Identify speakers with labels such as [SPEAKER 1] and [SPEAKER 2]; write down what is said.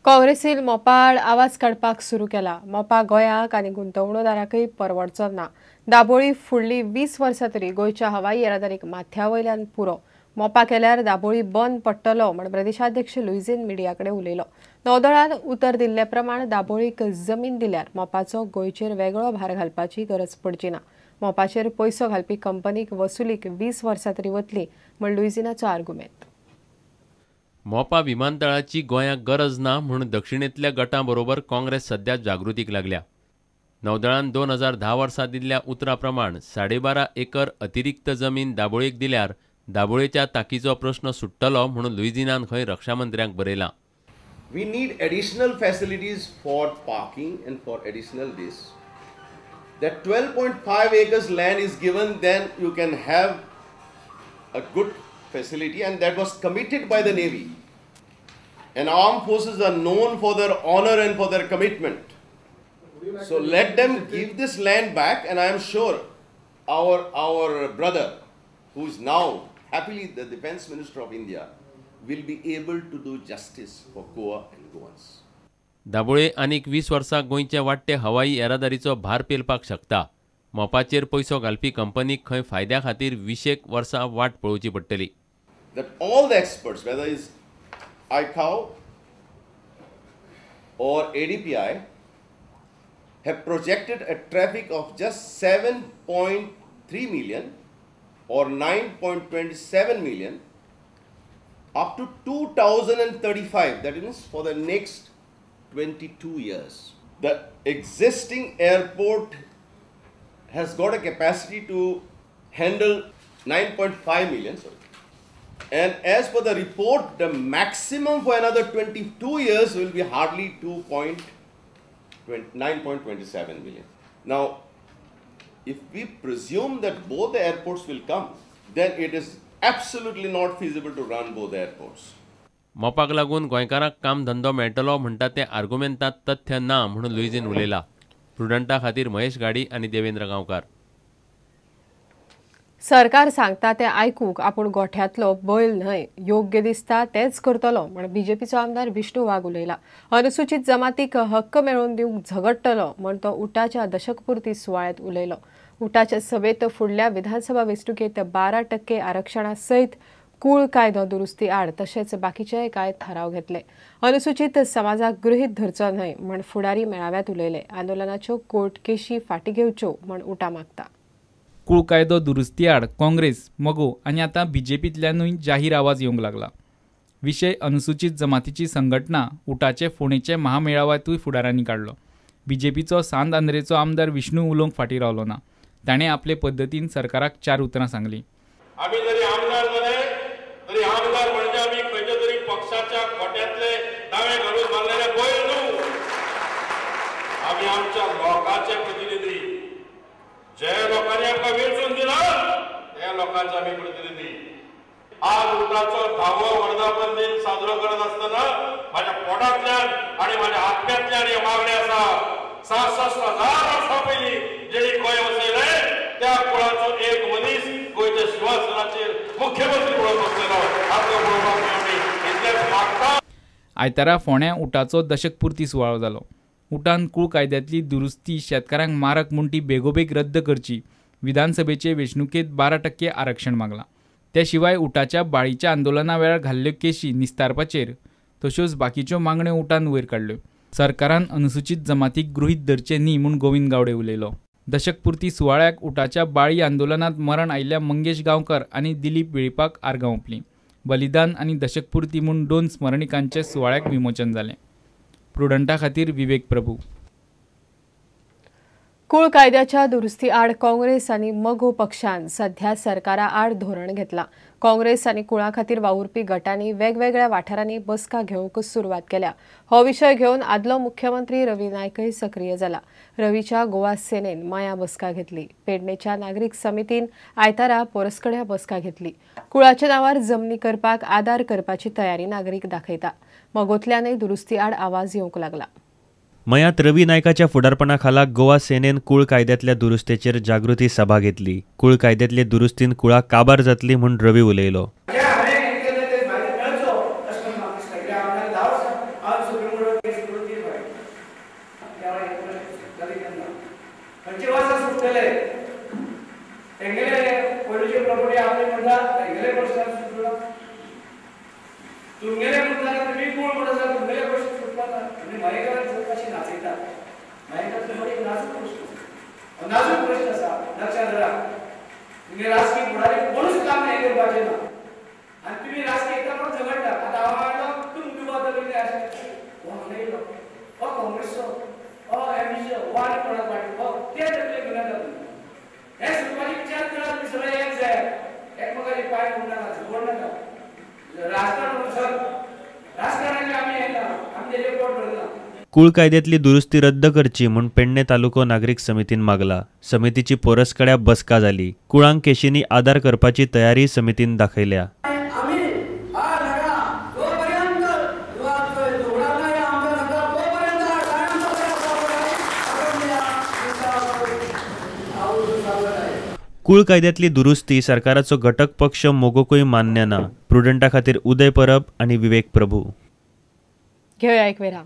[SPEAKER 1] काँग्रेसीन मोपा आड आवाज काडपाक सुरू केला. मोपा गोंयाक आनी गुंतवणूकदारांकय परवडचो ना. दाबोळी फुडली 20 वर्सां तरी गोंयच्या हवाई येरादारीक माथ्या वयल्यान पुरो. मोपा केल्यार दाबोळी बंद पडटलो म्हण प्रदेशाध्यक्ष लुईझीन मिडिया कडेन उलयलो. नौदळान उतर दिल्ले प्रमाण दाबोळीक जमीन दिल्यार मोपाचो गोंयचेर वेगळो भार घालपाची गरज पडची ना. मोपाचेर पयसो घालपी कंपनीक वसुलीक 20 वर्सां तरी वतली म्हण लुईझिनाचो आर्गुमेंत.
[SPEAKER 2] मोपा विमानतळाची गोंयाक गरज ना म्हूण दक्षिणेंतल्या गटां बरोबर काँग्रेस सध्या जागृतीक लागल्या. नौदळान 2010 वर्सा दिल्ल्या उतरा प्रमाण 12.5 एकर अतिरिक्त जमीन दाबोळीक दिल्यार दाबोळेच्या ताकीचो प्रश्न सुट्टलो म्हणून लुईझिनान खंय रक्षामंत्र्यांक बरयलां.
[SPEAKER 3] We need additional facilities for parking and for additional this. That 12.5 acres land is given, then you can have a good facility, and that was committed by the Navy. And armed forces are known for their honor and for their commitment. So let them give this land back, and I am sure our brother, who is now happily the Defense Minister of India, will be able to do justice for Goa and Goans.
[SPEAKER 2] Dabolim आनीक 20 वर्सां गोंयचे वाडटे हवाई येरादारीचो भार पेलपाक शकता. मोपाचेर पयसो घालपी कंपनीक खंय फायद्या खातीर 20 वर्सां वाट पळोवची पडटली.
[SPEAKER 3] That all the experts, whether it's ICAO or ADPI, have projected a traffic of just 7.3 million or 9.27 million up to 2035, that is for the next 22 years. The existing airport has got a capacity to handle 9.5 million, sorry. And as per the report, the maximum for another 22 years will be hardly 9.27 million. Now, if we presume that both the airports will come, then it is absolutely not feasible to run both the airports.
[SPEAKER 2] मोपाक लागून गोंयकारांक काम धंदो मेळटलो म्हणटा ते आर्गुमेंटांत तथ्य ना म्हणून लुईझीन उलयला. प्रुडंटा खातीर महेश गाडी आनी देवेंद्र गांवकार.
[SPEAKER 1] सरकार सांगता ते आयकूंक आपूण गोठ्यांतलो बैल न्हय, योग्य दिसता तेच करतलो म्हण बीजेपीचो आमदार विष्णू वाघ उलयला. अनुसूचित जमातीक हक्क मेळोवन दिवंक झगडटलो म्हण तो उटाच्या दशकपुर्ती सुवाळ्यांत उलयलो. उटाच्या सभेत फुडल्या विधानसभा वेंचणुकेंत 12% आरक्षणा सयत कूळ कायदो दुरुस्ती आड तशेंच बाकीचे कांय थाराव घेतले. अनुसूचित समाजाक गृहीत धरचो न्हय म्हण फुडारी मेळाव्यात उलयले. आंदोलनाच्यो कोर्ट केशी फाटीं घेवच्यो म्हण उटा मागता.
[SPEAKER 4] कूळ कायदो दुरुस्ती आड काँग्रेस, मगो आनी आतां बीजेपींतल्यानूय जाहीर आवाज येवंक लागला. विशय अनुसूचित जमातीची संघटना उटाचे फोंडेचे महामेळाव्यांतूय फुडारांनी काडलो. बीजेपीचो सांत आंद्रेचो आमदार विष्णू उलोवंक फाटीं रावलो ना. ताणें आपले पद्दतीन सरकाराक 4 उतरां सांगलीं.
[SPEAKER 5] आमी जरी आमदार जाले तरी आमदार म्हणजे आमी खंयच्या तरी पक्षाच्या खोट्यांतले दावे घालून मारलेले बैल न्हू. आमी आमच्या लोकांचे प्रतिनिधी. जे लोकांनी आमकां वेंचून दिला त्या लोकांचे आमी प्रतिनिधी. आज उटाचो 10वो वर्धापन दिन साजरो करत आसतना माझ्या पोटांतल्यान आनी माझ्या आत्म्यांतल्यान ही मागणी आसा. 66,000 वर्सां पयलीं जेणी गोंय वसयलें त्या कुळाचो एक मनीस गोंयच्या शिंवासनाचेर मुख्यमंत्री म्हणून बसलेलो आमकां पळोवपाक मेळटी इतलेंच मागता.
[SPEAKER 4] आयतारा फोंड्या उटाचो दशकपुर्ती सुवाळो जालो. उटान कूळ कायद्यांतली दुरुस्ती शेतकारांक मारक म्हूण ती बेगोबेग रद्द करची, विधानसभेचे वेंचणुकेंत 12% आरक्षण मागलां. ते शिवाय उटाच्या बाळीच्या आंदोलना वेळार घाल्ल्यो केशी निस्तारपाचेर तश्योच बाकीच्यो मागण्यो उटान वयर काडल्यो. सरकारान अनुसूचित जमातीक गृहीत धरचें न्ही म्हूण गोविंद गावडे उलयलो. दशकपुर्ती सुवाळ्याक उटाच्या बाळी आंदोलनांत मरण आयिल्ल्या मंगेश गांवकर आनी दिलीप वेळीपाक आर्गां ओंपलीं. बलिदान आनी दशकपुर्ती म्हूण 2 स्मरणिकांचें सुवाळ्याक विमोचन जालें. प्रुडंटा खातीर विवेक प्रभू.
[SPEAKER 1] कूळ कायद्याच्या दुरुस्ती आड काँग्रेस आनी मगो पक्षान सध्या सरकारा आड धोरण घेतला. काँग्रेस आनी कुळा खातीर वावुरपी गटांनी वेगवेगळ्या वाठारांनी बसका घेवंक सुरवात केल्या. हो विशय घेवन आदलो मुख्यमंत्री रवी नायकय सक्रीय जाला. रवीच्या गोवा सेनेन माया बसका घेतली. पेडणेच्या नागरीक समितीन आयतारा पोरस्कड्या बसका घेतली. कुळाच्या नांवार जमनी करपाक आदार करपाची तयारी नागरीक दाखयता. मगोंतल्यानय दुरुस्ती आड आवाज येवंक लागला.
[SPEAKER 6] मयांत रवी नायकाच्या फुडारपणा खाला गोवा सेनेन कूळ कायद्यांतल्या दुरुस्तेचेर जागृती सभा घेतली. कूळ कायद्यांतले दुरुस्तीन कुळां काबार जातली म्हूण रवी उलयलो.
[SPEAKER 7] तुमगेले प्रश्न सुटला, तुमगेले म्हणटा तुमी कोण म्हणटा जाल्यार तुमगेले प्रश्न सुटला ना. तुमी मयेकारान कशी नाचयता, मयेकार तुमकां एक नाजूक प्रश्न आसा, नाजूक प्रश्न आसा, लक्षात धरा. तुमगे राजकीय फुडारी कोणूच काम हें करपाचें ना आनी तुमी राजकीय एकदा म्हणून झगडटा. आतां हांव आयलो तूं मुख्यमंत्री कितें अशें हो हांगा येयलो, हो काँग्रेसचो, हो एमपीचो, हो आनी कोणाक पार्टी, हो ते तकले घेवन येता. तुमी हे सुटपाचे विचार करा, तुमी सगळे एक जाय, एकमेकाचे पांय मोडू नाका, झगडू नाका. राजकारण सर राजकारणाचे आमी येना, आमी तेजेर पोट भरना.
[SPEAKER 6] कुळ कायद्यातली दुरुस्ती रद्द करची म्हूण पेडणे तालुको नागरीक समितीन मागला. समितीची पोरसकड्या बसका जाली. कुळांक केशींनी आदार करपाची तयारी समितीन दाखयल्या. कुळ कायद्यातली दुरुस्ती सरकाराचो घटक पक्ष मोगोकूय मान्य ना. प्रुडंटा खातीर उदय परब आनी विवेक प्रभू.
[SPEAKER 1] घेवया एक विराम.